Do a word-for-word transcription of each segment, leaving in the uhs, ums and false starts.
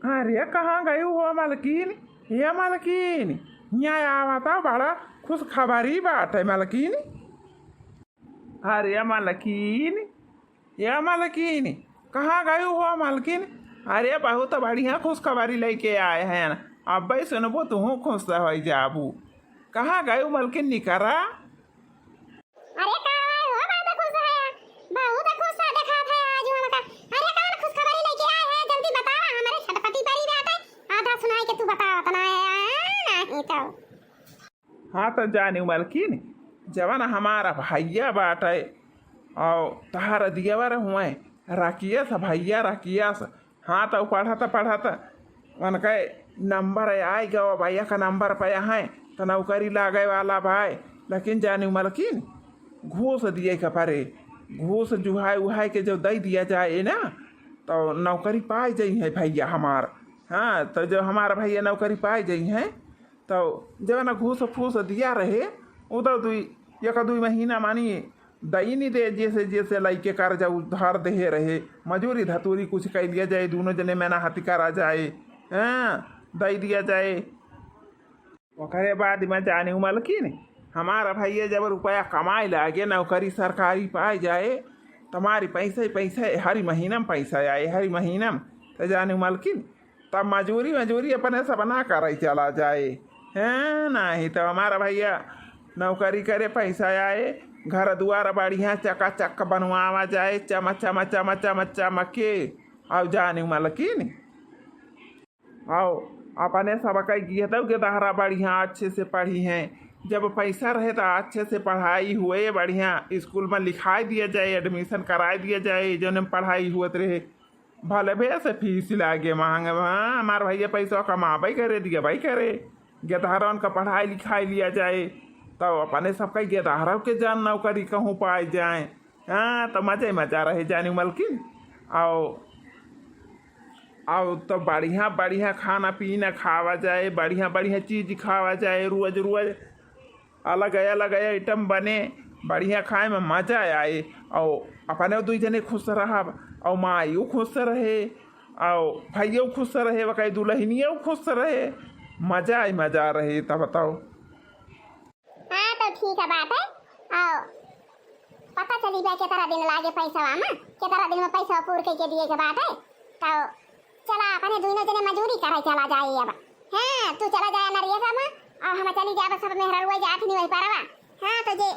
अरे, कहाँ गयू हो मलकिन? ए मलकिन, हियाँ आवा त, बड़ा खुशखबरी बाटे मलकिन। अरे मलकिन, ए मलकिन, कहाँ गयू हो मलकिन? अरे, बहुत बढ़िया खुशखबरी लइके आए हैं, अब्बे सुनबू तुहूँ खुश होइ जाबू। कहाँ गयू मलकिन, निकरा? अरे का हुआ हो, बहुत खुश है, बहुत खुश है देखात है आज हमका। अरे कौन खुशखबरी लइके आए हैं, जल्दी बतावा, हमरे छटपटी परी बाटे, आधा सुनाई के तू बतावत ना है, आ, नहीं तो। हाँ त जानी मलकिन, जवन हमारा भइया बाटे और तहार दियवर हुए राकेश, भइया राकेश, हाँ, त उ पढ़त पढ़त उनके नंबर आइ गवा, भइया का नंबर पे हैं, त नौकरी लागे वाला बाय। लेकिन जानी मलकिन, घूस दिए के परे, घूस जुहाय उहाय के जो दइ दिया जाए ना, त नौकरी पाइ जइहैं भइया हमार। हाँ, त जो हमार भइया नौकरी पाइ जइहैं, त जवन घूस फूस दिया रहे, उ त दुई, एक दुई महीना मानी दई नी दे, जैसे जैसे लइके कर्जा उधार देहे रहे, मजूरी धतूरी कुछ कइ लिया जाए, दूनो जने मेहनत करा जाए, हाँ, दइ दिया जाए। ओकरे बाद में जानी मलकिन, हमारा भइया जब रुपया कमाए लागे, नौकरी सरकारी पाए जाए, तुम्हारी पैसा ही पैसा है, हर महीना में पैसा आए, हर महीना में। त जानी मलकिन, तब मजूरी मजूरी अपने सब ना करे चला जाए, हैं? नहीं तो हमारा भइया नौकरी करे, पैसा आए, घर दुआर बढ़िया चकाचक बनवावा जाए, चम चम चम चम चमके। और जानी मलकिन, आओ, अपने सबका गेदउ गेदहरा बढ़िया अच्छे से पढ़िहैं। जब पैसा रहे त अच्छे से पढ़ाई हुए, बढ़िया स्कूल में लिखाई दिया जाए, admission कराई दिया जाए, जौन में पढ़ाई हुअत रहे। भले भैया से फीस लागे महंग, हाँ, हमार भइया पैसा कमाबइ करे, दियबइ करे, गेदहरवन का पढ़ाई लिखाई लिया जाए, तब अपने सबका गेदहरव के जान नौकरी कहूँ पाए जाए। हाँ, त मजे मजा रहे जानी मलकिन। आओ, आओ, त बढ़िया बढ़िया खाना पीना खावा जाए, बढ़िया बढ़िया चीज खावा जाए, रोज रोज अलग अलग item बने, बढ़िया खाए में मजा आए। और अपने दुई जने खुश रहब, और माइयो खुश रहे, और भइयो खुश रहे, वकई दुलहिनियो खुश रहे, मजा ही मजा रहे। तब बताओ। हाँ, तो ठीक है बात है। आओ, पता चली बा केतरा दिन लागे पैसवा में, केतरा दिन में पैसवा पूर के, के दिए के बात है। तो चला, अपने दुइनो जने मजूरी करे चला जाए अब। हाँ, तू चला जाए नरियसा में, और हम चली जाए सब मेहररुआ जात नहीं वही परवा। हाँ, तो जे,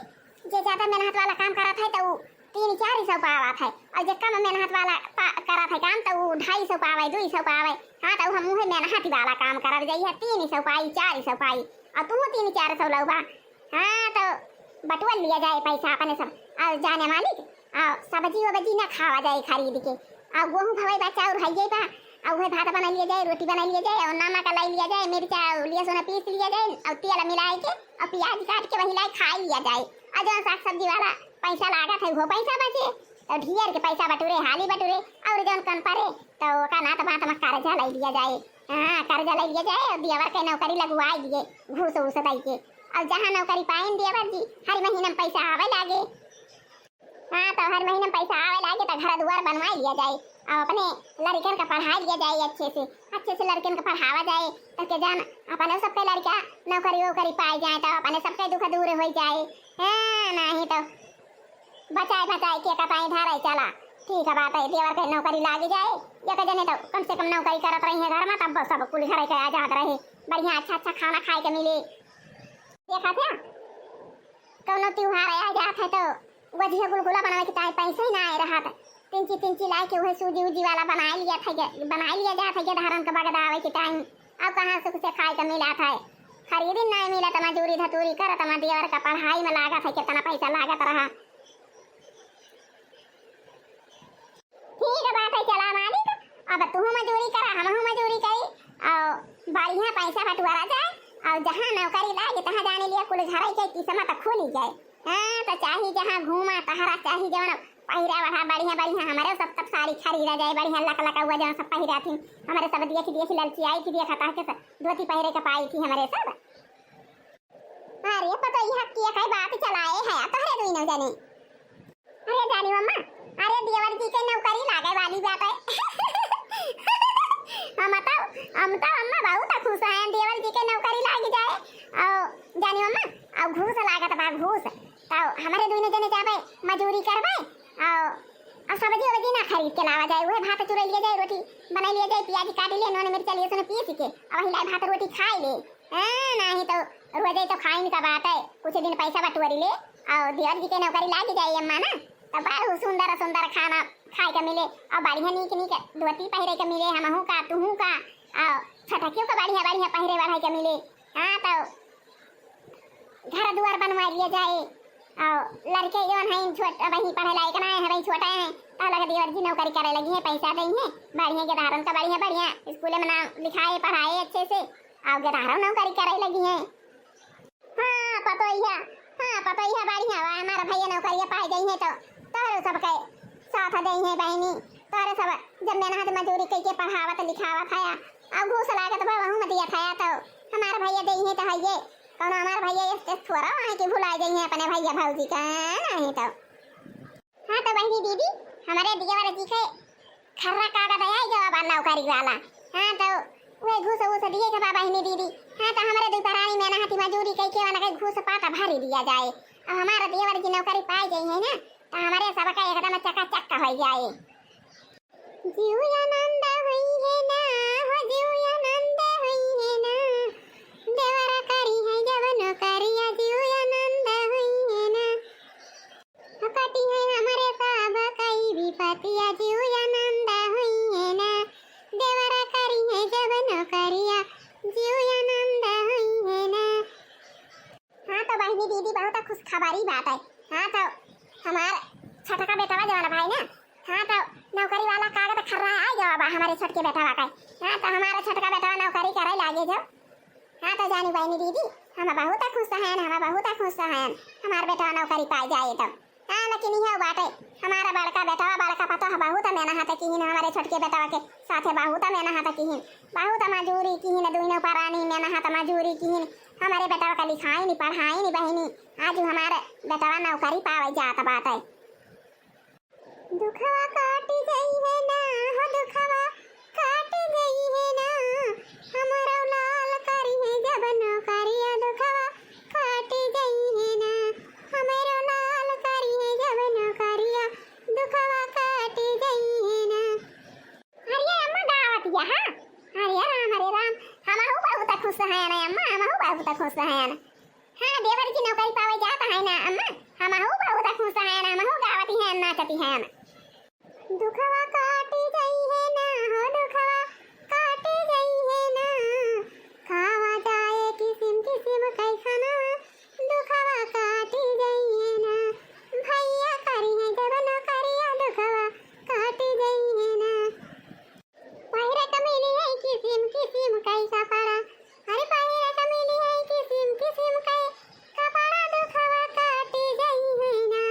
जे ज्यादा मेहनत वाला काम करत है, तो उ तीन चार सौ पावत है, और जे कम मेहनत वाला पा-, करत है काम, तो उ ढाई सौ पावे, दुई सौ पावे। हाँ, तो हम उहे मेहनत वाला काम करब, जइहे तीन सौ पाई, चार सौ पाई, और तू तीन चार सौ लउबा। हाँ, तो बटुआ लिया जाए पैसा अपने सब, और जाने मालिक, और सब्जी वब्जी ना खावा जाए खरीद के, और गेहूँ भवाई बा, चाउर हइये बा, और उहे भात बना लिया जाए, रोटी बना लिया जाए, और नमक लाई लिया जाए, मिर्चा और लहसुन पीस लिया जाए, और तेल मिलाए के, और प्याज काट के वही लाई खाई लिया जाए, और जौन साग सब्जी वाला पैसा लागत है, वो पैसा बचे, तो ढेर के पैसा बटुरे, हाली बटुरे, और जौन कम पड़े, तो ओका नात बात में कर्जा लाई लिया जाए। हाँ, कर्जा लाई लिया जाए, और दियावर के नौकरी लगवाई दिए, घूस उस दई के। और जहाँ नौकरी पाइन दियावर जी, हर महीना में पैसा आवे लागे। हाँ, तो हर महीना में पैसा आवे लागे, तो घर दुआर बनवाई लिया जाए, और अपने लड़कन का पढ़ाई लिया जाए अच्छे से, अच्छे से लड़कन का पढ़ावा जाए, ताकि जान अपने सबके लड़का नौकरी वोकरी पाए जाए, तो अपने सबके दुख दूर हो जाए। हाँ, नहीं तो बचाए बचाए के कताई धरे चला। ठीक है बात है, देवर के नौकरी लागी जाए, एक जने तो कम से कम नौकरी करत रही है घर में, तब सब कुल घर के आजाद रहे, बढ़िया अच्छा अच्छा खाना खाए के मिले। देखा था, कौनो त्योहार आ जात है तो गुजिया गुलगुला बनावे के चाहे पैसे ही ना आए रहत। तिंची तिंची लाए के उहे सूजी उजी वाला बनाए लिया था, बनाए लिया जात है धारन के बगदावे के टाइम। अब कहाँ सुख से खाए के मिला था, खरीदी नहीं मिला तो मजूरी धतूरी करत, हम देवर का पढ़ाई में लागत है, कितना पैसा लागत रहा। ठीक है बात है, चला मालिक, अब तू मजूरी करा, हम मजूरी करी, और बढ़िया पैसा बटुआरा जाए, और जहाँ नौकरी लागे तहाँ जाने लिया कुल घरे के किस्मत खुली जाए। हाँ, तो चाही जहाँ घूमा तहरा चाही जवन पहिरा वढ़ा बढ़िया बढ़िया, हमरे सब तब साड़ी खरीदा जाए बढ़िया लक लक हुआ जवन सब पहिरा थी, हमरे सब देख देख ललचियाई थी, देखा था के सब धोती पहिरे के पाई थी हमरे सब। अरे पतोहिया के कई बात चलाए है तोहरे दुइनो जने। अरे जानी मम्मा, अरे देवर जी के नौकरी लागे वाली बात है। हम तो हम तो अम्मा बहुत खुश हैं, देवर जी के नौकरी लागी जाए। और जानी अम्मा, और घूस लागत बा, घूस। तो हमरे दुइने जने जाबे, मजूरी करबे, और, और सब्जी वब्जी ना खरीद के लावा जाए, वही भात चुरा लिया जाए, रोटी बना लिया जाए, प्याज काट लिया, नून मिर्चा लिए सुने पीस के, और वही लाए भात रोटी खाई ले। हाँ, नहीं तो रोजे तो खाइन का बात है, कुछ दिन पैसा बटोरी ले, और देवर जी के नौकरी लागी जाए अम्मा ना, तो बहुत सुंदर सुंदर खाना खाए के मिले, और बढ़िया नीक नीक धोती पहिरे के मिले, हमहू का, तुहू का, और छोटकियों का बढ़िया बढ़िया पहिरे बढ़ाए के मिले। हाँ, तो घर दुआर बनवा लिया जाए, और लड़के जौन हैं छोट, वही पढ़े लायक ना है, वही छोटा है, तो लगे देवर जी नौकरी करे लगी हैं, पैसा दई हैं, बढ़िया गेदहरन का बढ़िया बढ़िया स्कूल में नाम लिखाए, पढ़ाए अच्छे से, और गेदहरो नौकरी करे लगी हैं। हाँ पतोहिया, हाँ पतोहिया, बढ़िया बा, हमारा भैया नौकरिया पाए गई है तो तोहरे सबके साथ दे हैं बहनी, तोहरे सब जब मेहनत मजूरी कइके पढ़ावत लिखावत है, और घूस लागत बा वहू में दिया था, तो हमारा भैया दे हैं तो है ये, कौनो हमारा भैया ये, ये थोड़ा वहाँ के भुला गई हैं अपने भैया भौजी का, नहीं तो। हाँ तो बहनी दीदी, हमारे देवर जी के खर्रा कागद आई गवा बा नौकरी वाला। हाँ तो वे घूस वूस दिए के बा बहनी दीदी। हाँ तो हमारे दुई परानी मेहनती मजूरी कइके वाला के घूस पाता भरी दिया जाए। अब हमारा देवर जी नौकरी पाई गई है ना, तो हमारे सबका एकदम चकाचक हो जाए। जीव आनंद हुई है ना, हो जीव आनंद हुई है ना, देवर करी है जब नौकरिया, जीव आनंद हुई है ना। कटी है हमरे सब कई विपतिया, जीव आनंद हुई है ना। देवरा करी है जब नौकरिया, जीव आनंद हुई है ना। हाँ तो बहनी दीदी, बहुत खुशखबरी बात है। हाँ तो हमार छोटका बेटवा जवान भाई ना, हाँ तो नौकरी वाला कागज खर्रा आ गवा बा हमारे छोटके बेटवा का। हाँ तो हमारा छोटका बेटवा नौकरी करे लागे जब। हाँ तो जानी बहनी दीदी, हम बहुत खुश हैं, हम बहुत खुश हैं, हमार बेटवा नौकरी पाई जाए तो। हाँ लेकिन यह बाटे, हमारा बड़का बेटवा बड़का पतोह बहुत मेहनत किहिन, हमारे छोटके बेटवा के साथे बहुत मेहनत किहिन, बहुत मजूरी किहिन, दुइनो परानी मेहनत मजूरी किहिन, हमारे बेटवा का लिखाई नी पढ़ाई नी बहनी, आज हमारे बेटवा नौकरी पावे जात बाटे। दुखवा काटी गई है ना, हो दुखवा काटी गई है ना, हमरो लाल करी है जब नौकरिया, दुखवा काटी गई है ना, हमरो लाल करी है जब नौकरिया, दुखवा काटी गई है ना। अरे अम्मा गावत या, हाँ? अरे राम, अरे राम, हमहू बहुत खुश हैं ना अम्मा, हमहू बहुत खुश हैं। हाँ, देवर की नौकरी पावे जात है ना अम्मा, हमहू बहुत खुश हैं ना, हमहू गावती हैं, नाचती हैं। दुखवा काटी गई है ना, हो दुखवा काटी गई है ना, खावा जाए किसिम किसिम कैसना, दुखवा काटी गई है ना, भैया करी है जब नौकरिया, दुखवा काटी गई है ना। पहिरे क मिली है किसिम किसिम कई कपड़ा, अरे पहिरे क मिली है किसिम किसिम कई कपड़ा, दुखवा काटी गई है ना,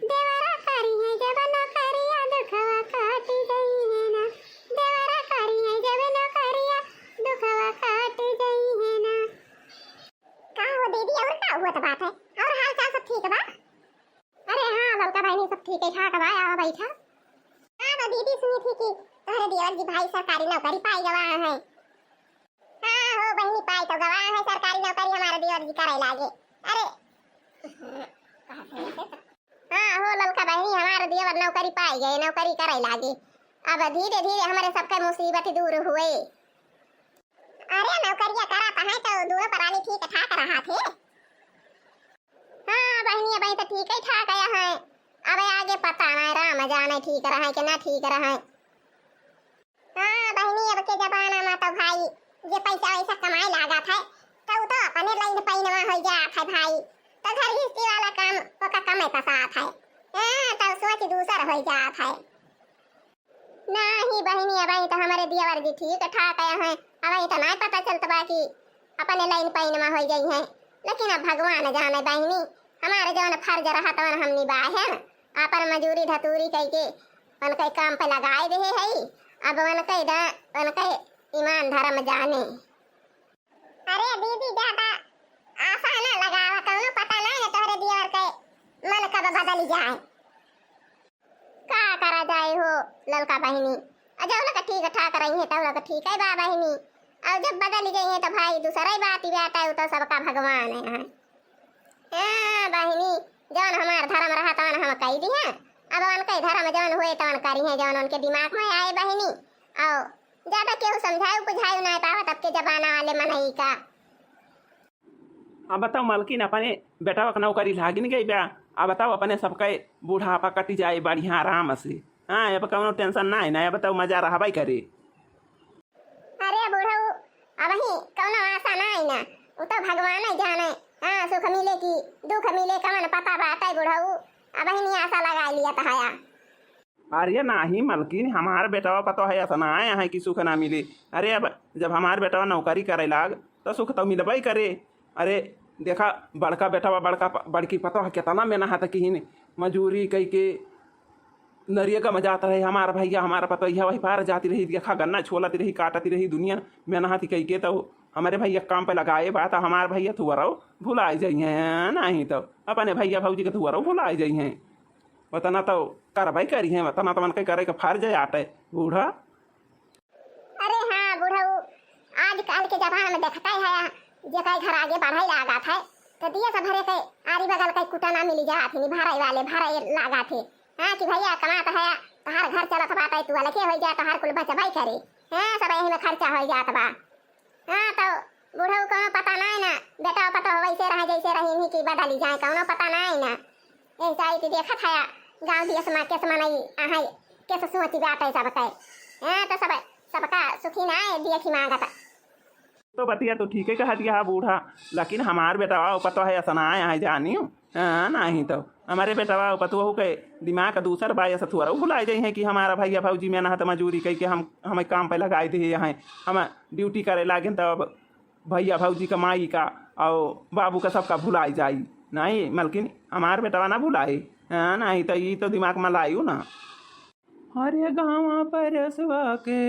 देवरा करी है जब नौकरिया, दुखवा काटी गई है ना, देवरा करी है जब नौकरिया, दुखवा काटी गई है ना। का हो दीदी, और का हुआ त बात है, और हाल चाल सब ठीक बा? अरे हाँ ललका बहिनी, सब ठीक है ठाक बा, आवा बैठा। हाँ तो दीदी सुनी थी कि तोहरे देवर जी भाई सरकारी नौकरी पाई गवा है। हाँ हो बहिनी, पाई तो गवा है सरकारी नौकरी, हमारे देवर जी करे लागे। अरे हाँ हो ललका बहिनी, हमारे देवर नौकरी पाई गए, नौकरी करे लागे। अब धीरे धीरे हमारे सबके मुसीबत दूर हुए। अरे नौकरिया करा तो है तो दोनों परानी ठीक ठाक रहा थे। हाँ बहिनी, अब तो ठीक ही ठाक आया है, अब आगे पता नहीं, राम जाने ठीक रहे कि ना ठीक रहे। हाँ बहिनी, अब के जमाना में तो भाई जे पैसा वैसा कमाए लागत है तो उ तो अपने लाइन पैनवा हो जात है भाई, तो घर गृहस्थी वाला काम ओका कमे पसात है। हाँ, तो सोच दूसर हो जात है। नाही बहिनी, अबही तो हमारे दियावर जी ठीक ठाक आया है, अबही तो नहीं पता चलत बा कि अपने लाइन पाइन में हो गई है। लेकिन अब भगवान जाने बहिनी, हमारे जौन फर्ज रहा तवन हम निभाए हैं, अपन मजूरी धतूरी करके उनके काम पे लगाए दे है। अब उनके दा-, उनके ईमान धर्म जाने। अरे दीदी, ज्यादा आशा ना लगावा, कौनो पता नहीं है तोहरे दियावर के मन कब बदल जाए। का करा जाए हो ललका बहिनी, अ जब लोग ठीक ठाक रही है तब लोग ठीक है बा बहिनी। अउ जब बदलि जइहैं त भाई दुसरइ बात बाटइ, उ त सबका भगवान है। हाँ बहिनी, जउन हमार धरम रहा तउन हम कइ दिहें। अब उनकइ धरम जउन होए तउन करिहें, जउन उनके दिमाग मँ आए बहिनी। अउ जादा केहू समझाए बुझाए नाहीं पावत अब के जमाना वाले मनई का। अब बताओ मलकिन, अपने बेटवा क नौकरी लागिन गइ बा। अब बताओ अपने सबके बुढ़ापा कटि जाए बढ़िया आराम से। हाँ, अब कउनो tension नाहीं ना, अब बताओ मजा रहबइ करे। अरे बुढ़ऊ, अबहीं कउनो आसा नाहीं ना, उ त भगवानइ जाने। हाँ, सुख मिले कि दुख मिले कउन पता बाटइ बुढ़ऊ, अबहीं आसा लगाइ लिया तहया। अरे नाहीं मलकिन, हमार बेटवा पतोह है, अइसन नाहीं है कि सुख ना मिले। अरे अब जब हमार बेटवा नौकरी करइ लाग, त सुख तउ मिलबइ करे। अरे देखा, बड़का बेटवा, बड़का प-, बड़की पतोह केतना मेहनत किहिन, मजूरी कइके नरिया का मजात रहे। हमार भइया, हमार पतोहिया वही पार जाती रही, देखा गन्ना छोलती रही, काटती रही, दुनिया मेहनत कइके तउ हमरे भइया काम पे लगाए बा, त हमार भइया थुअरउ भुलाइ जइहें, नाहीं तउ अपने भइया भउजी के थुअरउ भुलाइ जइहें। ओतना तउ करबइ करिहें, ओतना तउ मनके करे के फर्ज आटइ बूढ़ा। अरे हाँ बुढ़ऊ, आजकल के जमाना मँ देखतइ हया, जेकरे घर आगे बढ़इ लागत है, त दियस भरे के आरी बगल के कुटना मिलि जात है, भरइ वाले भरइ लागत है। हाँ कि भइया कमात है, तोहार घर चलत बाटइ, तू अलगे होइ जा, तोहार कुल बचबइ करे। हाँ, सब यही मँ खर्चा होइ जात बा। हाँ, तउ बुढ़ऊ कउनो पता नाहीं ना, बेटवा पतोह वइसे रहइ जइसे रही, इन्हीं की बदलि जाए, कउनो पता नाहीं ना। यही साइत देखत हया, गाँव दियस मँ केस मनई अहइ, केस सोचि बाटइ सबके। हाँ, त सब, सबका सुखी नाहीं दियखी माँगत। तउ बतिया तउ ठीकइ कहतिया हा बूढ़ा, लेकिन हमार बेटवा पतोह है, अइसन नाहीं है जानिउ। हाँ, नाहीं तउ हमरे बेटवा पतोह के दिमाग दूसर बा, अइसे थुअरउ भुलाइ जइहें कि हमार भइया भउजी मेहनत मजूरी कइके हम, हमइ काम पे लगाइ दिहे हैं, हम duty करइ लागेन, तब भइया भउजी क माई का अउ बाबू का सबका भुलाइ जाई। नाहीं मलकिन, हमार बेटवा ना भुलाए। हाँ, नाहीं तउ ई तउ दिमाग मँ लाइउ ना। हरे गाँवा परसवा के,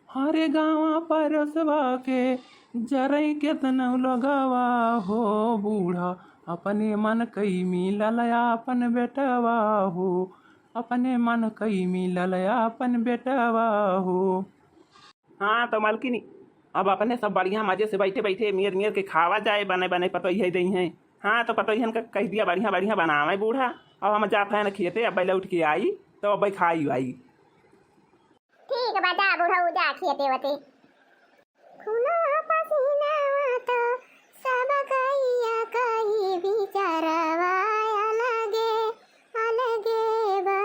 हरे गाँवा परसवा के, जरई केतनउ लोगवा हो बूढ़ा, अपने मन कइ मिलल आपन बेटवा हो, अपने मन कइ मिलल आपन बेटवा हो। हाँ, तउ मलकिनी, अब अपने सब बढ़िया मजे से बइठे बइठे मेर मेर के खावा जाए, बने बने पतोहिया दइहें। हाँ, तउ पतोहियन का कहि दिया बढ़िया बढ़िया बनावइ बूढ़ा। अब हम जात हैं न खेते, अब्बइ लौटि के आई तउ अब्बइ खाई वाई। ठीक बा, जा बुढ़ऊ जा खेते वते। खूनवा पसीनवा तउ सब कइया कई बिचारवा अलगे अलगे बा।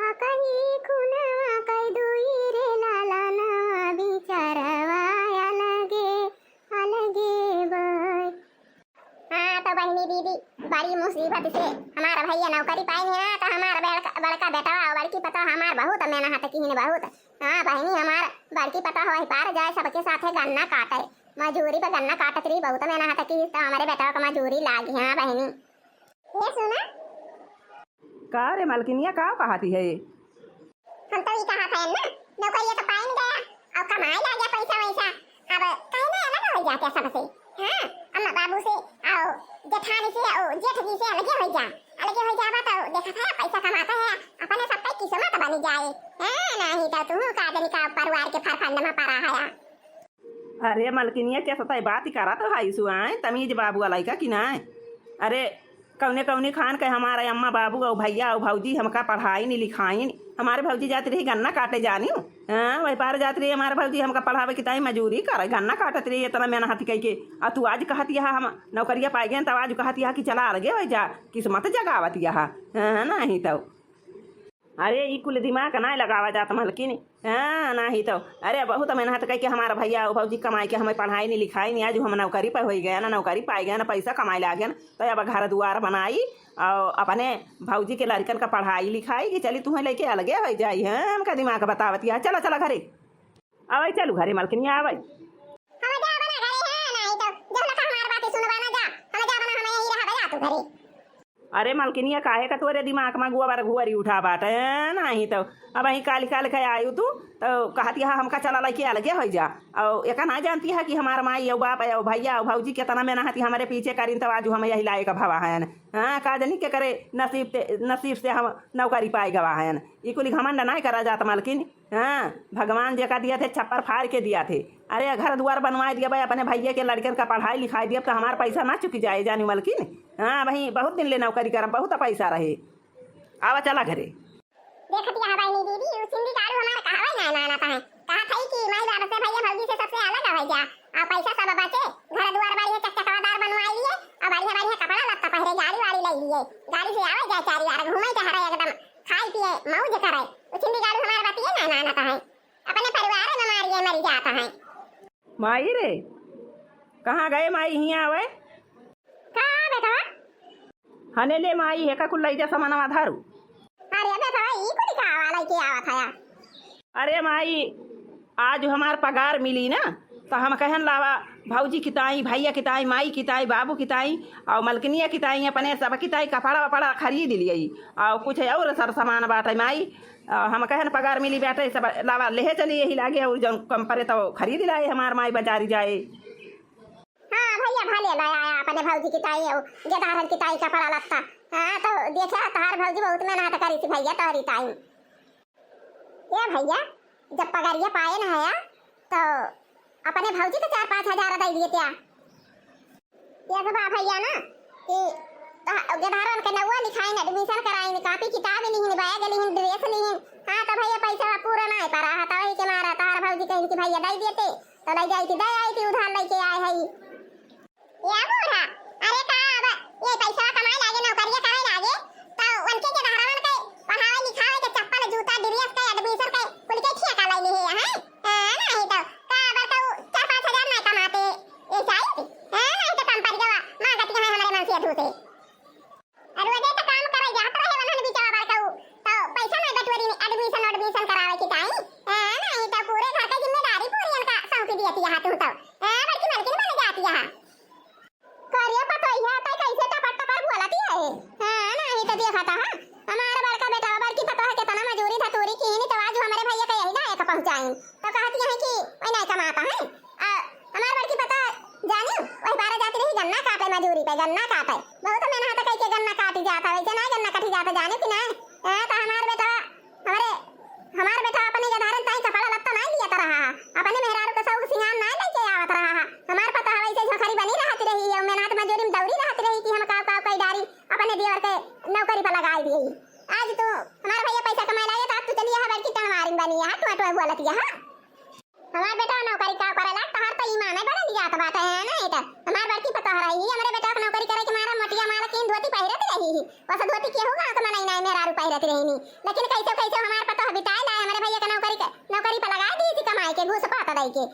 अकही खूनवा कइ दुई रे लालनवा बिचारवा अलगे अलगे बा। हाँ, तउ बहिनी दीदी, बड़ी मुसीबत से हमार भइया नौकरी पाइन है, तउ हमार बड़का, बड़का बेटवा अउ बड़की पतोह हमार बहुत मेहनत किहिन, बहुत। हाँ बहिनी, हमार बड़की पतोह वही पार जाए, सबके साथे गन्ना काटइ, मजूरी पे गन्ना काटत रही, बहुत मेहनत किहिस, तउ हमरे बेटवा क मजूरी लागी। हाँ बहिनी। ए सुना। का रे मलकिनिया, का कहती है? हम तउ ई कहत हयन ना, नौकरिया तउ पाइन गया, अउ कमाए लागे पइसा वइसा, अब काहे ना अलग होइ जाते सबसे? हाँ, अम्मा बाबू से, अउ जेठानी से, अउ जेठ जी से अलगे होइ जा, अलगे होइ जाबा तउ देखत है पइसा कमात है, अपने सबके किस्मत बनि जाए। हाँ, नाहीं तउ तुहूँ का जनी का परिवार के फरफंद मँ परा हया। अरे मलकिनिया, के सताई बात करत हइसु आय, तमीज बाबू अलइका कि नाय? अरे कउने कउने खान के हमारे अम्मा बाबू अउ भइया अउ भउजी हमका पढ़ाइन लिखाइन। हमारे भउजी जात रही गन्ना काटे जानिउ। हाँ, वही पार जात रही हमारे भउजी हमका पढ़ावे कि ताई मजूरी करे, गन्ना काटत रही एतना मेहनत कइके। अउ तू आज कहत यहा हम नौकरिया पाइ गएन, तब आज कहत यहा कि चला अलगे होइ जा, किस्मत जगावत यहा। हाँ, नाहीं तउ। अरे, ई कुल दिमाग नाय लगावा जात मलकिन। हाँ, नाहीं तउ। अरे, बहुत मेहनत कइके हमार भइया अउ भउजी कमाइके हमइ पढ़ाइन लिखाइन, आज हम नौकरी पे होइ गएन, नौकरी पाइ गएन, पइसा कमाए लागेन, तउ अब घर दुआर बनाई अउ अपने भउजी के लड़िकन का पढ़ाई लिखाई कि चली तुहइ लइके अलगे होइ जाई। हाँ, हमका दिमाग बतावत यहा। चला, चला घरे। आवइ, चलू घरे मलकिनिया, आवइ। हम जाबे ना घरे, हैं, नाहीं तउ जब लका हमार बात सुनबा ना जा, हम जाबे ना, हम यहीं रहबे, जा तू घरे। अरे मलकिनिया, काहे का तोरे दिमाग मा गोबर घुअरी उठा बाटइ, नाहीं तउ अबहीं काल्हि काल्हि के आयु तू, तो कहत यह हमका चला लइके अलगे होइ जा। अउ एका ना जानती है कि हमार माई अउ बाप अउ भइया अउ भउजी केतना मेहनती हमरे पीछे करिन, तो आजु हम यही लायक भवा हयन। हाँ, का जनी के करे नसीब ते, नसीब से हम नौकरी पाए गवा हयन। ई कुल घमंड नाहीं करा जात मलकिन। हाँ, भगवान जेका दिया थे छप्पर फाड़ के दिया थे। अरे घर दुआर बनवाए दिया भाई, अपने भइया के लड़कन का पढ़ाई लिखाई दिया, तो हमार पैसा ना चुकि जाए जानी मलकिन। हाँ, अबहीं बहुत दिन ले नौकरी करब, बहुत पैसा रहे। आवा चला घरे। देखत यह बहिनी दीदी, उ सिंधी गाड़ू हमार कहावई ना मानत है। कहत है कि माई बाप से, भइया भउजी से सबसे अलग होइ जा। अउ पैसा सब बचे, घर दुआर बढ़िया चकचकवादार बनवाई लिए, अउ बढ़िया बढ़िया कपड़ा लत्ता पहिरे, गाड़ी वाड़ी लइ लिए, गाड़ी से आवे जाए, चारी यार घूमे टहरे, एकदम खाए पिए मौज करे। उ सिंधी गाड़ू हमार बतिये ना मानत है, अपने परिवार में मारिए मरी जात है। माई रे, कहाँ गए माई, हियाँ आवे। का बेटवा? हने ले माई, हेका कुल लइजा समनवा धारू। अरे बेटवा, ई कुल का आवा लइके आवत हया? अरे माई, आज हमार पगार मिली ना, तो हम कहन लावा भउजी किताई, भइया किताई, माई किताई, बाबू किताई, अउ मलकिनिया किताई, अपने सब किताई कपड़ा वपड़ा खरीद लियई, अउ कुछ अउर सर सामान बाटे माई। अ, हम कहन पगार मिली बाटे, सब लावा लेहे चली यही लागे, अउर जउन कम परे तो खरीद लाए हमार माई बजारी जाए। हाँ भइया, भले ले आया अपने भउजी किताई अउ गेदहरन किताई कपड़ा लत्ता। हाँ, तो देखे तहार भउजी बहुत मेहनत करी थी भइया तोहरी ताई। ए भइया, जब पगरिया पाए न हया, तो अपने भउजी के चार पाँच हजार दइ दिए त्या। ये सब बा भइया ना, कि त-, गेदहरन के नउआ लिखाइन, admission कराइन, कापी किताब लिहिन, बैग लिहिन, dress लिहिन। हाँ, तो भइया पैसा पूरा नाहीं परा है, तो वही के मारा तहार भउजी कहिन कि भइया दइ देते, तो लइ जाई थी, दइ आई थी, उधार लइके आए है। या बूढ़ा, अरे का अब ये पैसा कमाए लागे, नौकरिया करे लागे, तो उनके के घरवन के पढ़ावे लिखावे के चप्पल, जूता, dress के, admission के, कुल के ठेका ले लिए हैं? हाँ, नहीं तो का बड़का उ चार पाँच हजार नहीं कमाते, ये चाहिए? हाँ, नहीं तो कम पड़ गवा, मांगत यहाँ हमारे मन से अधू से। रोजे तो काम करे जात रहे वनन बिचवा बड़का उ, तो पैसा नहीं बटोरी, admission, admission करावे की चाहिए। हाँ, नहीं तो पूरे घर का जिम्मेदारी पूरी इनका सौंपी दिया थी यहाँ तू तो। हाँ, बड़की मलकिन बन जाती यहाँ। करिया पतोहिया, तै कैसे टपर टपर बोलत है? हाँ, नाही तो देखा था, हाँ? हमार बड़का बेटा, बड़की पतोह केतना मजूरी धतूरी कीन, तो आज हमरे भइया के यही लायक पहुँचाइन। तो कहती है कि वही नहीं कमाता है। आ, हमार बड़की पतोह जानी, वही बारह जाती रही गन्ना काटे मजूरी पे, गन्ना काटे। बहुत मेहनत कइके गन्ना काटी जाता, वैसे नहीं गन्ना कटी जाता, जाने कि नहीं? हाँ, तो हमार बेटा हमरे, हमार बेटा अपने गधारन ताई कपड़ा लत्ता नाहीं लियत रहा है, अपने मेहरारू के शौक सिंगार नाहीं लइके आवत रहा है। हमार पतोह वैसे झोंखरी बनी रहत रही है, मेहनत मजूरी में दौरी रहत रही कि हम काव काव कई डारी अपने देवर के नौकरी पर लगाई दिए। आज तू हमार भइया पैसा कमाए लागे तो आज तू चली यहाँ बड़की टनवारिन बनी है, टुआ टुआ बोलत है। हमार बेटा नौकरी का करे लाग, तहार तो ईमान है बड़ा लियात बात है, नहीं तो हमार बड़की पतोह रही, हमरे बेटा के नौकरी करे के मारा मोटिया मालकिन धोती पहिरत रही ही। वैसे धोती केहू गाँव के मनई नाई मेहरारू पहिरत रही नी, लेकिन कैसे कैसे हमार पतोह बिताए लाए, हमरे भइया के नौकरी के, नौकरी पर लगा दी थी कमाई के, घूस पात दई के।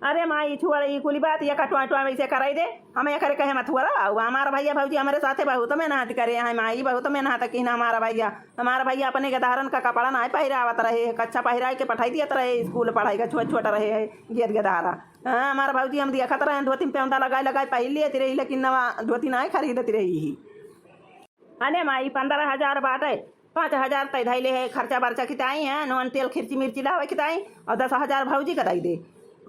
अरे माई, छोड़ ई कुली बात, ये कटुआ टुआ वैसे कराई दे, हम एकरे कहे मत हुआ रहा। हमार भइया भउजी हमरे साथे बहुत मेहनत करे हैं माई, बहुत मेहनत की ना हमार भइया। हमार भइया अपने गदहरन का कपड़ा नाहीं पहिरावत रहे, कच्छा पहिराए के पठाई दियत रहे स्कूल पढ़ाई का, छोट छोट रहे है गेद गदहरा। हाँ, हमार भउजी हम देखत रहे धोती में पेंदा लगाए लगाए पहिर लेत रही, लेकिन नवा धोती नाहीं खरीदत रही ही। अने माई, पन्द्रह हजार बाटे, पाँच हजार तै धइले है खर्चा बर्चा किताई है, नून तेल खिर्ची मिर्ची लावे किताई, और दस हजार भउजी का दई दे।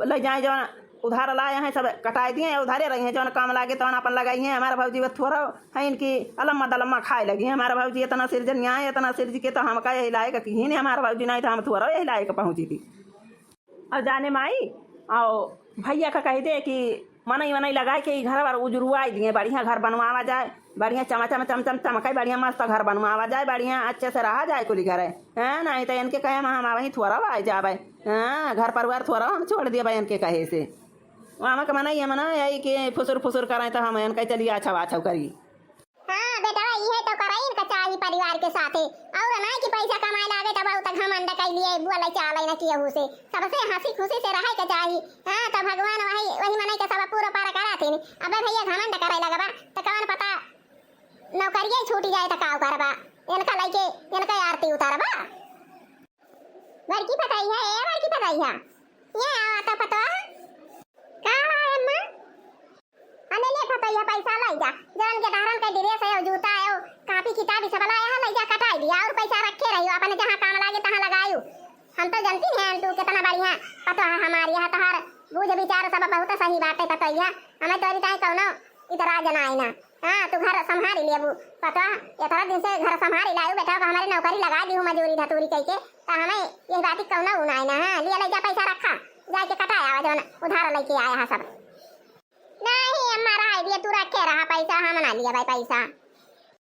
ले जाए जौन उधार लाए हैं सब कटाए दिए, उधारे रही हैं, जौन काम लागे तौन अपन लगाई हैं। हमार भउजी वो थोड़ा है इनकी अलम्मा दलम्मा खाए लगी हैं। हमार भउजी इतना सिरजनिया है, इतना सिरज के तो हमका यही लायक कहीं नहीं हमार भउजी, नहीं तो हम थोड़ा यही लायक पहुँची थी। और जाने माई, और भइया का कहि दे कि मनई वनई लगाए के ई घर वर उजरुआई दिए, बढ़िया घर बनवावा जाए, बढ़िया चमा चम चम चम चमकाई, बढ़िया मस्त घर बनवावा जाए, बढ़िया अच्छे से रहा जाए कुली घर है, हैं? नहीं तो इनके कहे हम, हम वहीं थोड़ा आए जाबे, हाँ, घर परिवार थोड़ा हम छोड़ दिए भाई इनके कहे से। वहाँ के मनई है मना यही कि फुसुर फुसुर करें तो हम इनका चलिए अच्छा अच्छा करी। हाँ बेटवा, इहे तो करइन का चाही परिवार के साथे। और नाहीं कि पैसा कमाए लागे तो बहुत घमंड कइ लिए, बोले चाले न केहू से। सबसे हँसी खुशी से रहे के चाही। हाँ, तो भगवान वही, वही मनई के सब पूरा पार कराथिन। अबे भइया घमंड करे लगबा, तो कौन पता नौकरिये छूट जाए तो का करबा? इनका लइके, इनका आरती उतारबा। बड़की पतोहिया, ए बड़की पतोहिया, ये आवा तो पतोह। का बा अम्मा? अने ले पतोहिया, पैसा लइ जा, जवन के तहरन के dress है, जूता है, कापी किताबी सब लाया है, लइ जा कटाई दिया, और पैसा रखे रहियो, अपने जहाँ काम लागे तहाँ लगायू। हम तो जनती हैं तू कितना बढ़िया पतोह है हमारी, यह तोहार बूझ विचार सब बहुत सही बात है पतोहिया, हमें तोरी ताई कौनो इतराज ना आई ना। हाँ, तू घर संभारी लेबू पतोह, इतना दिन से घर संभारी लायू बेटा, अब हमारे नौकरी लगाइ दिहू मजूरी धतूरी कइके, तो हमें यह बात की कौनो ऊ ना आई ना। हाँ, लिया लइ जा पैसा रखा, जाके कटाया आवा जौन उधार लइके आया है सब। नहीं अम्मा, रहा दिया, तू रखे रहा पैसा, हम ना लिया भाई पैसा।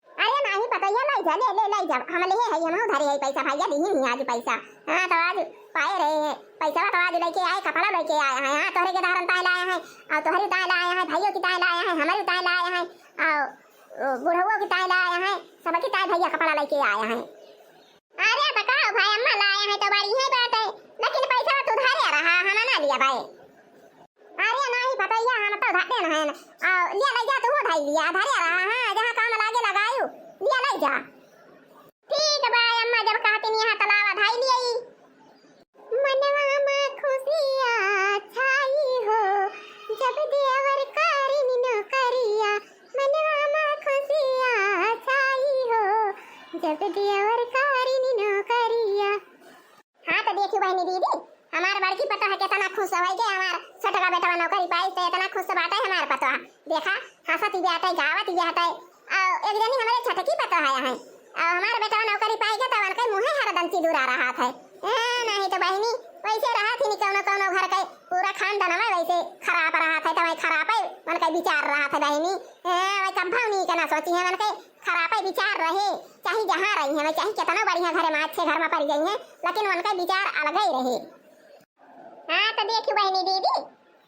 अरे नहीं पतोहिया, लइ जा, ले, ले, लइ जा, हम लेहे है, हम धरे है पैसा, भैया दिही नहीं आज पैसा। हाँ, तो आज पाए रहे हैं पैसा, तो आज लइके आए, कपड़ा लइके आए हैं। हाँ, तोहरे के धारन ताए लाए हैं, और तोहरे ताए लाए हैं, भाइयों की ताए लाए हैं, हमारे ताए लाए हैं, और ओ, बुढ़वो की ताए लाए हैं, सबकी ताए भैया कपड़ा लइके आए हैं। अरे तो का भाई अम्मा, लाए हैं तो बड़ी है बात है, लेकिन पैसा तो धरे रहा, हम ना लिया भाई। अरे नहीं पतोहिया, हम तो धरे न हैं। आ, लिया लइ जा, तू धइ लिया, धरे रहा, हाँ, जहाँ काम लागे लगायू, लिया लइ जा। ठीक बा अम्मा, जब कहती नहीं है तलावा धइ लिया। मनवा मा खुशिया छाई हो, जब देवर कारिन नौकरिया। मनवा मा खुशिया छाई हो, जब देवर कारिन नौकरिया। हाँ, तो देखियो बहिनी दीदी, हमार बड़की पतोह केतना खुश होइ गए, हमार छोटका बेटवा नौकरी पाइस, तो एतना खुश बाटे हमार पतोह। देखा, हँसत ही बाटे, गावत ही बाटे। आ, एक जनी हमरे छोटकी पतोह है, आ, हमार बेटवा नौकरी पाइ गए, तो उनके मुँहे हरदम चिदुरा रहत है। ए, नहीं तो बहिनी, वैसे रहत ही नहीं, कौनो कौनो घर के पूरा खानदान में वैसे खराब रहत है, तो वही खराब है, उनके विचार रहत है बहिनी। ए, वही कब्बो नहीं के ना सोची है, उनके खरापे विचार रहे, चाहे जहाँ रही हैं, चाहे कितना बढ़िया घरे में, अच्छे घर में पड़ी गई हैं, लेकिन उनका विचार अलग ही रहे। हाँ, तो देखियो बहिनी दीदी,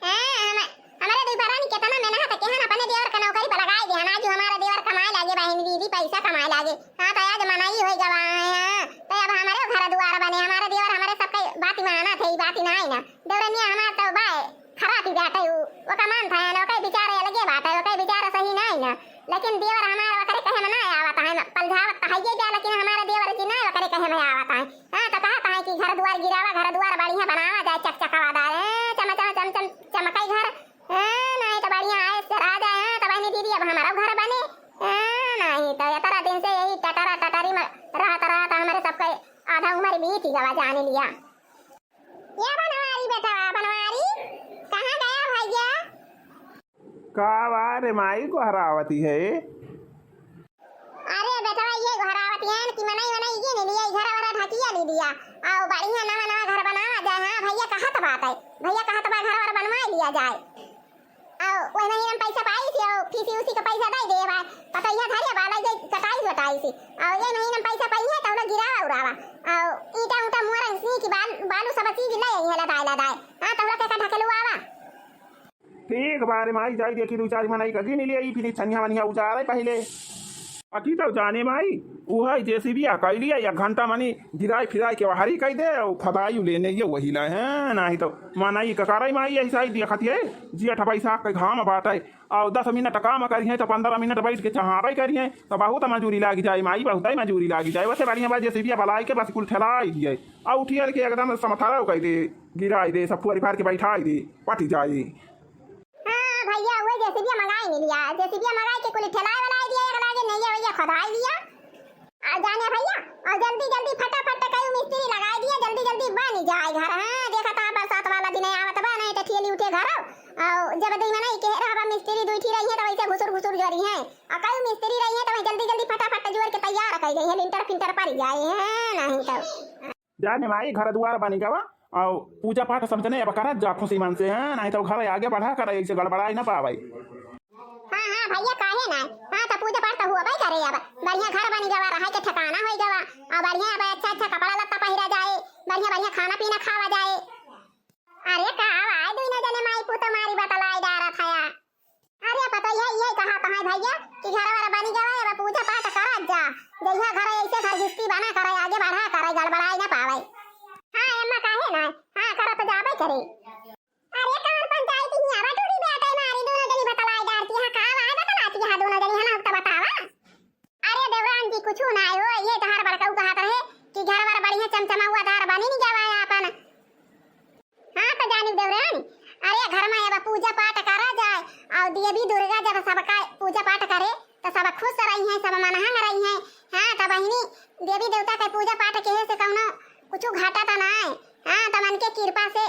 हाँ, हम, हमारे दुई परानी कितना मेहनत केहन अपने देवर का नौकरी पर लगाए दे, आज हमारा देवर कमाए लागे बहिनी दीदी, पैसा कमाए लागे। हाँ, तो आज मनई हो गवा है, हाँ, तो अब हमारे घर दुआर बने, हमारे देवर हमारे सबके बात माना थे, बात ना आई ना, देवरनिया हमार तो बाय खराबी बाटे उ, ओका मान था ना, ओके विचार अलगे बाटे, ओके विचार सही नहीं ना। लेकिन देवर हमार ओकरे कहे में ना आवत है, पलझावत तो हइये बा, लेकिन हमारे देवर जी ना ओकरे कहे में आवत है। हाँ, तो कहत है कि घर दुआर गिरावा, घर दुआर बढ़िया बनावा जाए, चकचकावा दार, ए, चम, चम, चम, चम, चमकाई घर। हाँ, नहीं तो बढ़िया आए से रह जाए। हाँ, तो बहिनी दीदी, अब हमारा घर बने। हाँ, नहीं तो इतना दिन से यही टटरा टटरी में रहत रहत हमारे सबके आधा उम्र बीत ही गवा जाने लिया। ए बनवारी बेटवा, बनवारी, कहाँ गया भैया? का बा रे माई, गोहरावती है? अरे बेटवा, ये गोहरावती है कि मनई, मनई ये नहीं लिया, घर वाला ढकिया ले लिया। आओ बढ़िया नवा नवा घर बनावा जाए। हाँ भैया कहत बात है, भैया कहत बा घर वाला बनवा लिया जाए। अउ ओह महीना में पैसा पाइस, अउ फीसी उसी के पैसा दइ देबा। पतोहिया धरे बा, लइ जाई कटाइस वटाइस। अउ ए महीना में पैसा पइहे, तउ लोग गिरावा उरावा। अउ ईंटा ऊंटा मुअर सींक बाल-, बालू सब चीज लइ अइहे लदाए लदाए। हाँ, तउ लोग के का ढकेलुआवा। ठीक बा रे माई, जाई देखी दू चार मनई का गिन लिया, ई फिर छनिया मनिया उजारे पहिले। अकी तउ जाने माई, उहइ जेसीबिया कइलिया, एक घंटा मनी गिराई फिराई के वहरी कइ दे, अउ खदाई लेने ये वही लाए हैं, नाहीं तउ मनई का करइ माई, यही साई देखत है, जिया ठपई साग के घाम बाटइ, अउ दस मिनट काम करिहें तउ पन्द्रह मिनट बैठ के चहारइ करिहें, तउ बहुत मजूरी लागि जाइ माई, बहुतइ मजूरी लागि जाइ। वइसे बढ़िया बा जेसीबिया बलाइ के बस कुल ठेलाई दिए, अउ उठियल के एकदम समथरउ कइ दे, गिराइ दे, सब फुअरी फार के बैठाइ दे, पटि जाइ। हाँ भइया, उहे जेसीबिया मंगाइ नहीं लिया, जेसीबिया मंगाइ के कुल ठेलाइ वलाइ दिया, एक लागे नइया वइया खोदाइ लिया। आ जाने भइया, अउ जल्दी जल्दी फटाफट कई मिस्त्री लगाइ दिया, जल्दी जल्दी बनि जाइ घर। हाँ, देखा ता बरसात वाला दिन आवत बा, नहीं तो ठेली उठे घर। अउ जब दुई मनई के रहबा मिस्त्री दुई ठी रहिहें, तो वइसे घुसुर घुसुर जोरिहें। अउ कई मिस्त्री रहिहें, तो वही जल्दी जल्दी फटाफट जोर के तैयार कइ जइहें, लिंटर फिंटर परि जाए हैं, नहीं तो। जाने माई, घर दुआर बनि गवा, अउ पूजा पाठ समझने अब करत जा खुसी मन से, हैं? नाहीं तउ घर आगे बढ़ा करे, अइसे गड़बड़ाइ न पावइ। हाँ, हाँ, भइया, काहे ना? हाँ, तउ पूजा पाठ तउ हुअबइ करे अब। बढ़िया घर बनि गवा, रहइ के ठिकाना होइ गवा, अउ बढ़िया अब अच्छा, अच्छा कपड़ा लत्ता पहिरा जाए, बढ़िया, बढ़िया खाना पीना खावा जाए। अरे का आवा, दुइनो जने माई पूत मारी बतलाइ डारत हया। अरे पतोहिया, इहे कहा तो है भइया कि घर वर बनि गवा, अब पूजा पाठ करत जा। जइहा घर अइसे घर घिस्ती बना करे, आगे बढ़ा करे, गड़बड़ाइ न पावइ। हाँ अम्मा, काहे ना? हाँ, करत जाबइ करे। अरे कउन पंचायत हियाँ बटुरी बेटे मारी, दुइनो जनी बतलाइ डारती है, का आवा बतलाती है दुइनो जनी, है ना, तो बतावा। अरे देवरान जी, कुछु नाइ हो, ये तोहार बड़कऊ कहत रहे कि घर वर बढ़िया चमचमाउआ दार बनि न गवा आपन। हाँ, तो जानी देवरान, अरे घर में अब पूजा पाठ करा जाए, अउ देवी दुर्गा जब सबका पूजा पाठ करे, त सब खुश रहिहैं, सब मनहंग रहिहैं। हाँ, त बहिनी, देवी देवता के पूजा पाठ केहे से कउनो कुछु घाटा त नाय। हाँ, त मन के कृपा से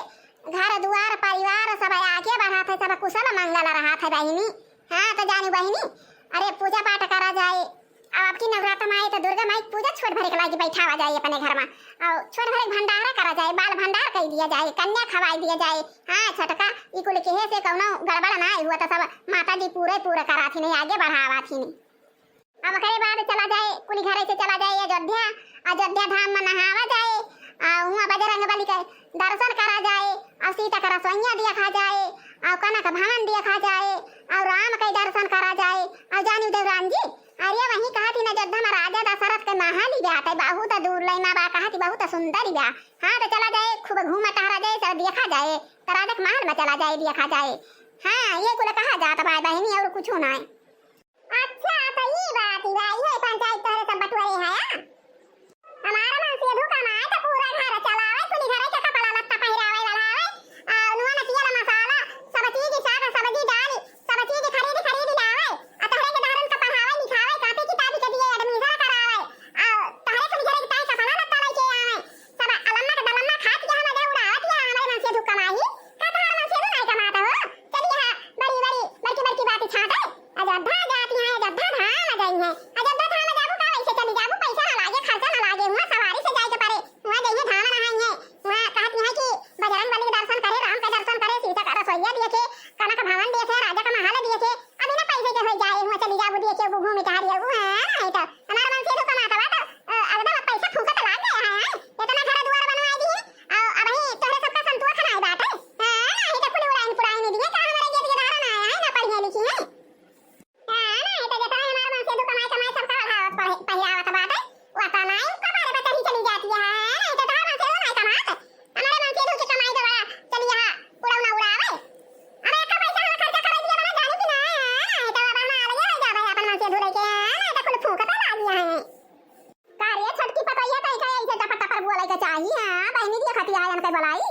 घर दुआर परिवार सब आगे बढ़त है, सब कुशल मंगल रहत है बहिनी। हाँ, त जानी बहिनी, अरे पूजा पाठ करा जाए। अब आपकी नवरात्र में आए त दुर्गा माई के पूजा छोट भरे के लागी बैठावा जाए अपने घर में, और छोट भरे के भंडारा करा जाए, बाल भंडार कई दिया जाए, कन्या खवाई दिया जाए। हाँ, छोटका ई कुल केहे से कउनो गड़बड़ ना हुआ, त सब माता जी पूरे पूरे कराथिन, आगे बढ़ावाथिन। अब ओकरे बाद चला जाए, कुल घरे से चला जाए अयोध्या, अयोध्या धाम में नहावा जाए, आ हुआं बजरंग बली के दर्शन करा जाए, और सीता के रसोइया देखा जाए, और कनक भवन देखा जाए, और राम के दर्शन करा जाए। और जानी देवरान जी, अरे वहीं कहत ही न अयोध्या में राजा दशरथ के महल ही बाटे, बहुत दूर लइमा बा, कहत ही बहुत सुंदर ही बा। हाँ, त चला जाए, खूब घूमा टहरा जाए, सब देखा जाए, त राजा के महल में चला जाए, देखा जाए। हाँ, ये कुल कहा जात बा बहिनी, और कुछ ना है। अच्छा, त ई बात बा, इहे पंचायत तोहरे सब बटुआरे है, आ? हमार मनसेधू कमाए त पूरा घर चलावे, कुली घरे के कपड़ा लत्ता पहिरावे, ओढ़ावे, आ नुआ नकिया मसाला, सब चीज, साग सब्जी, दाल, सब चीज खरीद खरीद लावे, आ तोहरे के दहरन के पढ़ावे लिखावे, कापी किताब के दिए admission करावे, आ तोहरे कुली घरे के ताई कपड़ा लत्ता लेके आवे, सब अलम्मा के दलम्मा खात के हम मजा उड़ावत या, हमारे मनसेधू कमाई, का तोहार मनसेधू नाई कमात हो? चली हा, बड़ी बड़ी बड़की बड़की बात छाटे। अयोध्या जाती हैं, अयोध्या धाम गई हैं। अयोध्या धाम जाबू का, वैसे चली जाबू, पैसा ना लागे, खर्चा ना लागे, हुआं सवारी से जाए के पड़े। हुआं जइहे धाम नहाइहे, हुआं कहती हैं कि बजरंग बली के दर्शन करे, राम के दर्शन करे, सीता का रसोइया देखे, कनक भवन देखे, राजा का महल देखे। अभी ना पैसे के हो जाए, हुआं चली जाबू देखे, वो घूमी टहरी आबू, हाँ, नहीं तो हमार मनसेधू कमात बा तो, अ, एकदम पैसा फूकत लाग गया है, इतना घर दुआर बनवाए दी है, और अबहीं तोहरे सबका संतोष नाई बाटे, हाँ, नहीं तो कुल उड़ाइन पुड़ाइन दिए, का हमारे गेद गेदारा ना आए, ना पढ़िए लिखिए। हाँ, ना, ई तो जेतना हमार मनसेधू कमाई, कमाई सबका ओढ़ावत पढ़े-, पहिरावत बाटे, वतना ही कपारे पे चढ़ी चली जाती है। हाँ, ना, ई तो तोहार मनसेधू नाई कमात। हमारे मनसेधू के कमाई तो बड़ा चली यहाँ उड़ौना उड़ावे। अब एक पैसा हम खर्चा करे दिए बना जानी कि ना, हाँ, ना, ई तो अब हम अलगे हो जावे अपन मनसेधू लेके, हाँ, ना, ई तो कुल फूंकत लागी है। का रे छोटकी पतोहिया, कई कई ऐसे टपर टपर बोले के चाही, हाँ, बहिनी दिया खतिया आयन के बोलाई।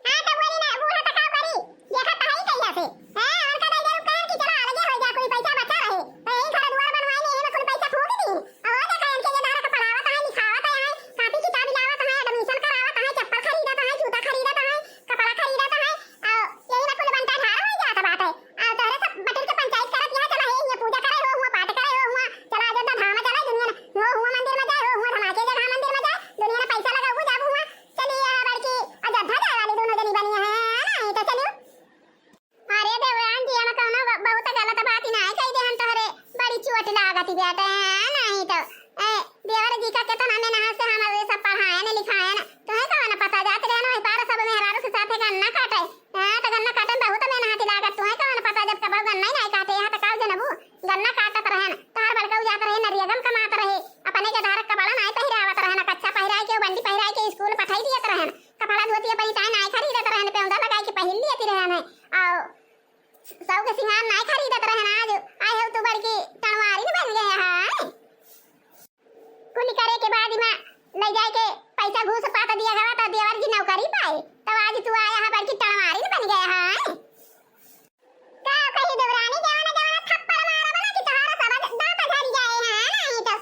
हाँ, तो बोली ना, बूढ़ा तो का करी? देखा तो है ही कहिया से। हाँ, उनका दाई दारू कहन कि चला, अलगे हो जा, कोई पैसा बचा रहे। तो यही घर दुआर बनवाए में, एमे कुल पैसा फूंक दी। और वो देखा, इनके ये धारा का पढ़ावत है, लिखावत है, कापी किताब लावत है, admission करावत है, चप्पल खरीदत है, जूता खरीदत है, कपड़ा खरीदत है। और यही में कुल बंटा झाड़ा हो जात बाटे। और तोहरे सब बटिल के पंचायत करत यहाँ चला, हे, ये पूजा करे हो, हुआ पाठ करे हो, हुआ चला अयोध्या धाम चला, दुनिया न, हो, हुआ मंदिर में जाए, हो, हुआ धमाके जगह मंदिर में जाए, दुनिया न पैसा लगा, वो जाबू हुआ। चलिए, यहाँ बड़की अयोध्या जाए वाली दोनों जनी बनी हैं, नहीं तो चलियो। अरे देवरान जी, हम कौनो ब-, बहुत गलत बात ही नाय कही दे, हम तोहरे बड़ी चोट लागत ही बेटे, नहीं तो, ए, देवर जी का कितना मेहनत से हम ये सब पढ़ाए न, लिखाए न, तुम्हें कौन पता जात रहे ना, पार सब मेहरारू के साथ गन्ना काटे, हाँ, तो गन्ना काटे में बहुत मेहनत लागत, तुम्हें कौन पता जब कब गन्ना ही नहीं काटे, यहाँ तो काऊ जनबू, गन्ना काटत रहन, तोहार बड़कऊ जात रहे, नरियगम कमात रहे, अपने के धारक कपड़ा नाय पहिरावत रहन, कच्छा पहिराए के, बंडी पहिराए के स्कूल पठाई दियत रहन, कपड़ा धोती अपन चाहे नाय खरीदत रहन, पेंदा लगाए के पहिर लियत रहन है, और सौ के सिंगार नाय खरीदत रहन, आज आए हो तू बड़की टणवारी न बन गए हैं। कुल करे के बाद में ले जाए के पैसा घूस पात दिया गवा तो देवर जी नौकरी पाए, तब आज तू आया है बड़की टणवारी न बन गए हैं। का कही देवरानी, जवाना जवाना थप्पड़ मारा बना कि तोहार सब दांत झड़ जाए हैं, नहीं तो।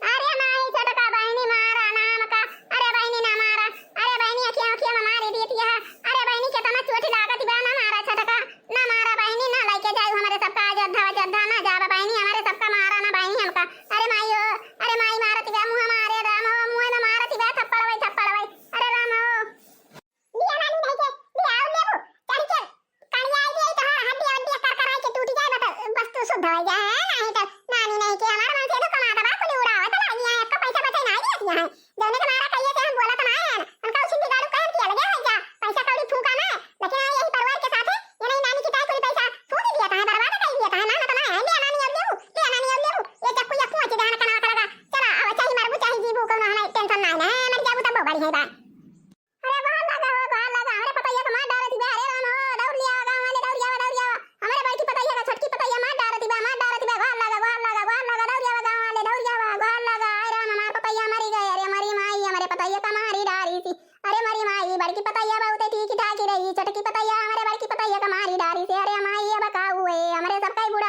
अरे माई छोटका बहिनी मारा नाम का, अरे बहिनी ना मारा, अरे बहिनी अखिया अखिया में मारी देती है, अरे बहिनी केतना चोट लागत बा, ना मारा छोटका, ना मारा बहिनी, ना लेके जाऊ हमारे सबका अयोध्या अयोध्या ना जावा बहिनी, हमारे सबका मारा ना बहिनी हमका, अरे माई हो, अरे माई मारती बा मुँह मारे राम हो, मुँह में मारती बा थप्पड़ वही थप्पड़ वही, अरे राम हो। बिया नानी नहीं के, बिया और लेबू, चढ़ के, कड़िया आई के, तोहार हड्डी हड्डी कर कर आई के टूट जाए, बस, बस तू शुद्ध हो जा, हाँ, नहीं तो नानी नहीं के, हमार मनसेधू कमात बा, कुली उड़ावत लागी है, आपका पैसा बचे ना दिया दिया है, जौने के मारा कहिए से हम बोलत ना है, उनका उछिन बिगाड़ू कहन किया लगे है जा, पैसा कौड़ी फूका ना, लेकिन हाँ, यही परिवार के साथ है, ये नहीं नानी की ताई कुली पैसा फूक दिया था, बर्बाद कर दिया था, ना, ना तो ना है, ले नानी और लेबू, ले नानी और लेबू, ये चक्कू या पूछ दे, ना कना लगा, चला, अब चाहे मरबू, चाहे जीबू, कोनो हमें tension ना है, ना, मर जाबू तब बड़ी है बा। अरे गोहार लगा हो, गोहार लगा, हमरे पतैया के मार डारत बा, अरे राम हो, दौड़ लिया गाँव वाले, दौड़ जावा, दौड़ जावा, हमरे बड़की पतैया का छोटकी पतैया मार डारत बा, मार डारत बा, गोहार लगा, गोहार लगा, गोहार लगा, दौड़ जावा गाँव वाले, दौड़ जावा, गोहार लगा, अरे राम, हमार पतैया मरी गए, अरे मरी माई, हमरे पतैया का मारी डारी सी, अरे मरी माई, बड़की पतैया बहुत ठीक ठाक ही रही, छोटकी पतैया हमरे बड़की पतैया का मारी डारी सी, अरे माई, अब का हुए, हमरे सब कई बूढ़ा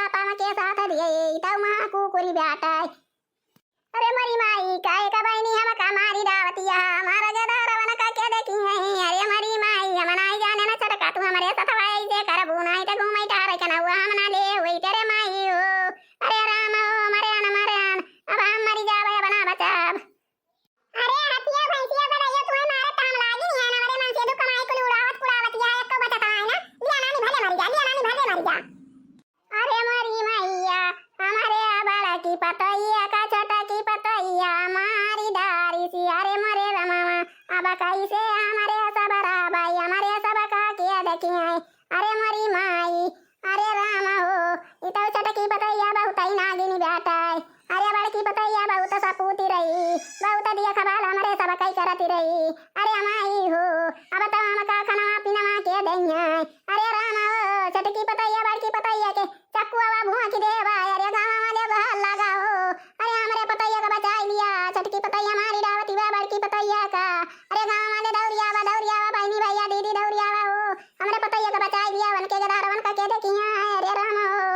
अब कैसे हमरे सब रहबै, हमरे सब का के देखिहैं। अरे मोरी माई, अरे राम हो, ई तउ छोटकी पतैया बहुतै नागिनी बाटै। अरे बड़की पतैया बहुत सपूती रही, बहुत दिया खबाल हमरे सब कई करती रही। अरे माई हो, अब तउ हमका खनवा पिनवा के देइहैं। अरे राम हो, छोटकी पतैया बड़की पतैया के चक्कुआ भुआ की देवा, अरे गाँव वाले बहार लगा हो। अरे हमरे पतैया का बचाई लिया, छोटकी पतैया मारी डावती बा बड़की पतैया का। अरे गाँव वाले दौरियावा, दौरियावा, बहिनी भैया दीदी दौरियावा हो। हमरे पतैया का बचाई लिया, वन के गदारवन का के देखिहैं, अरे राम हो।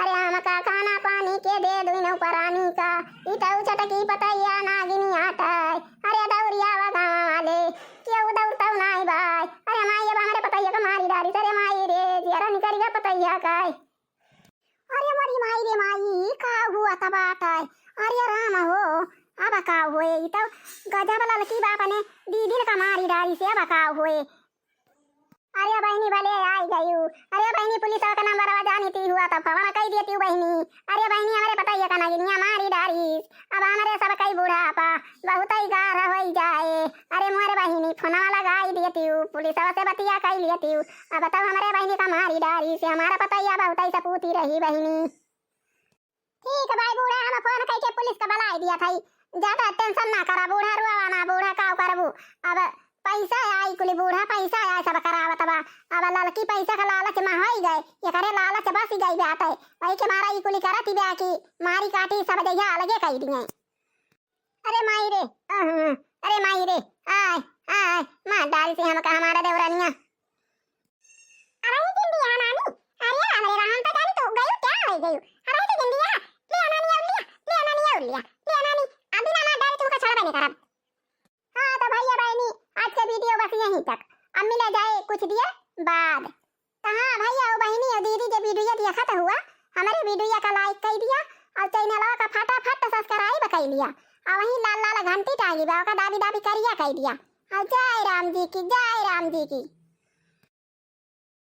अरे हमका खाना पानी के दे दुइनो परानी का। ई तउ छोटकी पतैया नागिनी आटै। अरे दौरियावा गाँव वाले, केहू दौरतौ नाई बाय। अरे माई अब हमरे पतैया का मारी डारी, अरे माई रे, जियरा निकरि गा पतैया का। अरे मोरी माई रे माई, ई का हुआ तब बाटै? अरे राम हो, अब का होए? ई तउ गजब ललकी बा अपने दीदिन का मारी डारी से, अब का होए? अरे बहिनी भले आई गयू। अरे बहिनी पुलिस का नंबरवा जानिती हुआ तब फोन कई देती बहिनी। अरे बहिनी हमरे पतैया का नगिनिया मारी डारी। अब हमरे सब कई बुढ़ापा बहुतै गार होइ जाए। अरे मोरे बहिनी फोनवा लगाई देती, पुलिसवा से बतिया कई लेती। अब तउ हमरे बहिनी का मारी डारी से हमारा पतैया बहुतै सपूती रही बहिनी। ठीक बाय बूढ़ा, हम फोन कइके पुलिस का बलाई दिया था। ज्यादा टेंशन ना करा बूढ़ा, रोवा ना बूढ़ा, का करबू? अब पैसा आई कुली बूढ़ा, पैसा आई सब करावत बा। अब ललकी पैसा का लालच में होइ गए, एकरे लालच बस गई बात है। वही के मारा ई कुली करत बा कि मारी काटी सब जइया अलगे कई दिए। अरे माई रे, अहं, अरे माई रे, आय, आय, मार डारी से हमका हमारा देवरानिया। अरे जिंदिया नानी, अरे हमरे राम पता नहीं तू गयू क्या हो गयू। अरे तो जिंदिया, ले नानी और लिया, ले नानी और लिया, ले नानी, अभी ना मार डारी तुमका छड़बे नहीं करब। हाँ तो भैया बहनी, आज का वीडियो बस यहीं तक। अब मिला जाए कुछ दिया बाद। तो हाँ भैया और बहनी और दीदी, जे वीडियो देखत हुआ, हमरे वीडियो का लाइक कई दिया और चैनलवा का फटाफट सब्सक्राइब कई लिया और वहीं लाल लाल घंटी टांगी बा, ओका दाबी दाबी करिया कई दिया। और जय राम जी की, जय राम जी की।